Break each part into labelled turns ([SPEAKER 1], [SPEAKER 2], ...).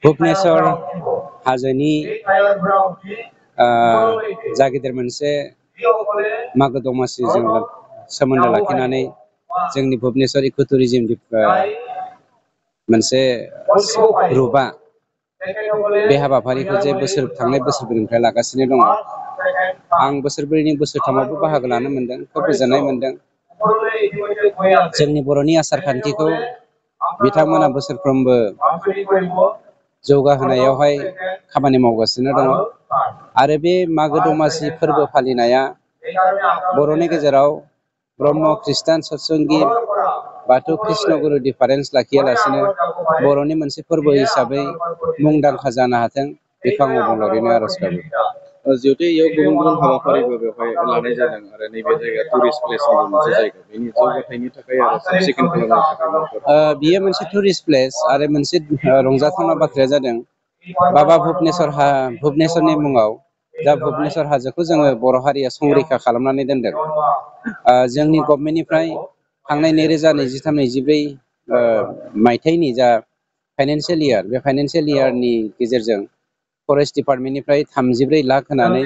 [SPEAKER 1] भुबनेश्वर हाजोनि जा गिदिर मोनसे मागो दमासिजों सोमोन्दो लाखिनानै जोंनि भुबनेश्वर इको टुरिज्म मोनसे ग्रुपआ बे हाबाफारिखौ जे थांनाय बोसोरब्रैनिफ्राय लागासिनो दङ। आं बोसोरब्रैनि बोसोरथामावबो बाहागो लानो मोनदों, खोब गोजोननाय मोनदों। जोंनि बर'नि आसार खान्थिखौ बिथांमोना बोसोरफ्रोमबो जौगाहोनायावहाय खामानि मावगासिनो दङ आरो बे मागो दमासि फोरबो फालिनाया बर'नि गेजेराव ब्रह्म, खृष्टान, सतसंगि, बाथौ, कृष्णगुरु डिफारेन्स लाखियालासिनो बर'नि मोनसे फोरबो हिसाबै मुंदांखा जानो हाथों, बेखौ आं अबंलावरिनो आर'ज गाबो।
[SPEAKER 2] जिहेतु इयाव गुबुन गुबुन हाबाफारिबो बेवहाय लानाय जादों आरो नैबे जायगा टुरिस्ट प्लेसनिबो मोनसे जायगा, बेनि जौगाथायनि थाखाय आरो साब सिखोन खालामनो थाखाय
[SPEAKER 1] बियो मोनसे टुरिस्ट प्लेस आरो मोनसे रंजाथावना बाथ्राया जादों बाबा भुबनेश्वरनि मुङाव दा भुबनेश्वर हाजोखौ जोङो बर' हारिया संरैखा खालामनानै दोनदों। जोंनि गभर्नमेन्टनिफ्राय थांनाय 2023-24 मायथाइनि जा फाइनान्सियेल इयार, बे फाइनान्सियेल इयारनि गेजेरजों फरेस्ट डिपार्टमेन्टनिफ्राय 34 लाख होनानै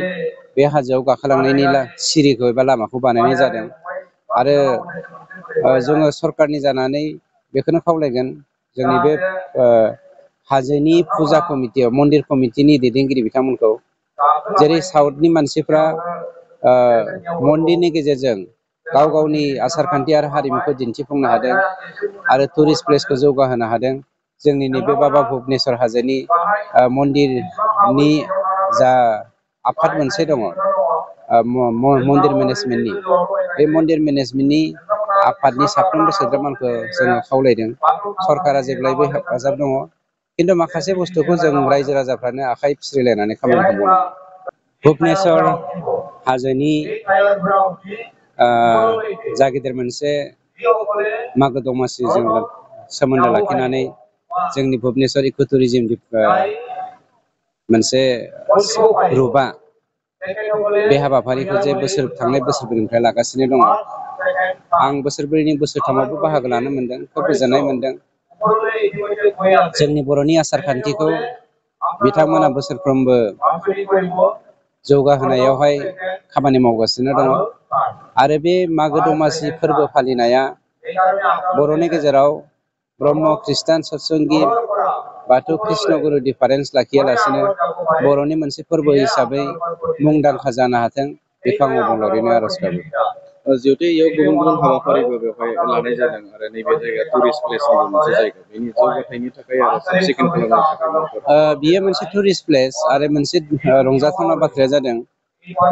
[SPEAKER 1] बे हाजोआव गाखोलांनायनि सिरिखौ एबा लामाखौ बानायनाय जादों आरो जोङो सरकारनि जानानै बेखौनो खावलायगोन जोंनि बे हाजोनि फुजा कमिटियाव, मन्दिर कमिटिनि दैदेनगिरि बिथांमोनखौ, जेरै साउथनि मानसिफ्रा मन्दिरनि गेजेरजों गाव गावनि आसार खान्थि आरो हारिमुखौ दिन्थिफुंनो हादों आरो टुरिस्ट प्लेसखौ जौगाहोनो हादों, जोंनि नैबे बाबा भुबनेश्वर हाजोनि मन्दिरनि जा आफाद मोनसे दङ, मन्दिर मेनेजमेन्टनि, बे मन्दिर मेनेजमेन्टनि आफादनि साफ्रोमबो सोद्रोमानखौ जोङो खावलायदों। सरकारा जेब्लायबो हेफाजाब दङ, खिन्थु माखासे बुस्थुखौ जों रायजो राजाफ्रानो आखाइ फिस्रिलायनानै खामानिखौ मावनांगौ। भुबनेश्वर हाजोनि जा गिदिर मोनसे मागो दमासिजों सोमोन्दो लाखिनानै जोंनि भुबनेश्वर इको टुरिज्म मोनसे ग्रुपआ बे हाबाफारिखौ जे थांनाय बोसोरब्रैनिफ्राय लागासिनो दङ। आं बोसोरब्रैनि बोसोरथामावबो बाहागो लानो मोनदों, खोब गोजोननाय मोनदों। जोंनि बर'नि आसार खान्थिखौ बिथांमोना बोसोरफ्रोमबो जौगाहोनायावहाय खामानि मावगासिनो दङ आरो बे मागो दमासि फोरबो फालिनाया बर'नि गेजेराव ब्रह्म, खृष्टान, सतसंगि, बाथौ, कृष्णगुरु डिफारेन्स लाखियालासिनो बर'नि मोनसे फोरबो हिसाबै मुंदांखा जानो हाथों, बेखौ आं अबंलावरिनो आर'ज गाबो।
[SPEAKER 2] जिहेतु इयाव गुबुन गुबुन हाबाफारिबो बेवहाय लानाय जादों आरो नैबे जायगा टुरिस्ट प्लेसनिबो मोनसे जायगा, बेनि जौगाथायनि थाखाय आरो साब सिखोन खालामनो थाखाय
[SPEAKER 1] बियो मोनसे टुरिस्ट प्लेस आरो मोनसे रंजाथावना बाथ्राया जादों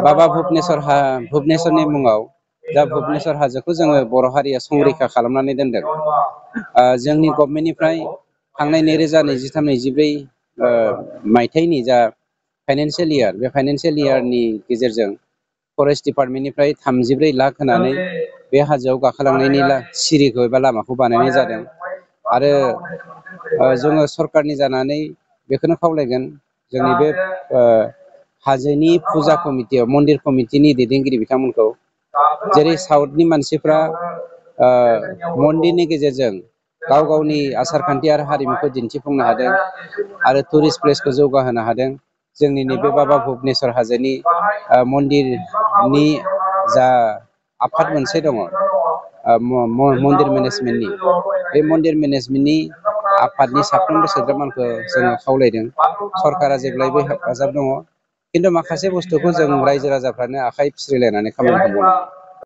[SPEAKER 1] बाबा भुबनेश्वरनि मुङाव दा भुबनेश्वर हाजोखौ जोङो बर' हारिया संरैखा खालामनानै दोनदों। जोंनि गभर्नमेन्टनिफ्राय थांनाय 2023-24 मायथाइनि जा फाइनान्सियेल इयार, बे फाइनान्सियेल इयारनि गेजेरजों फरेस्ट डिपार्टमेन्टनिफ्राय 34 लाख होनानै बे हाजोआव गाखोलांनायनि सिरिखौ एबा लामाखौ बानायनाय जादों आरो जोङो सरकारनि जानानै बेखौनो खावलायगोन जोंनि बे हाजोनि फुजा कमिटियाव, मन्दिर कमिटिनि दैदेनगिरि बिथांमोनखौ, जेरै साउथनि मानसिफ्रा मन्दिरनि गेजेरजों गाव गावनि आसार खान्थि आरो हारिमुखौ दिन्थिफुंनो हादों आरो टुरिस्ट प्लेसखौ जौगाहोनो हादों, जोंनि नैबे बाबा भुबनेश्वर हाजोनि मन्दिरनि जा आफाद मोनसे दङ, मन्दिर मेनेजमेन्टनि, बे मन्दिर मेनेजमेन्टनि आफादनि साफ्रोमबो सोद्रोमानखौ जोङो खावलायदों। सरकारा जेब्लायबो हेफाजाब दङ, खिन्थु माखासे बुस्थुखौ जों रायजो राजाफ्रानो आखाइ फिस्रिलायनानै खामानिखौ मावनांगौ।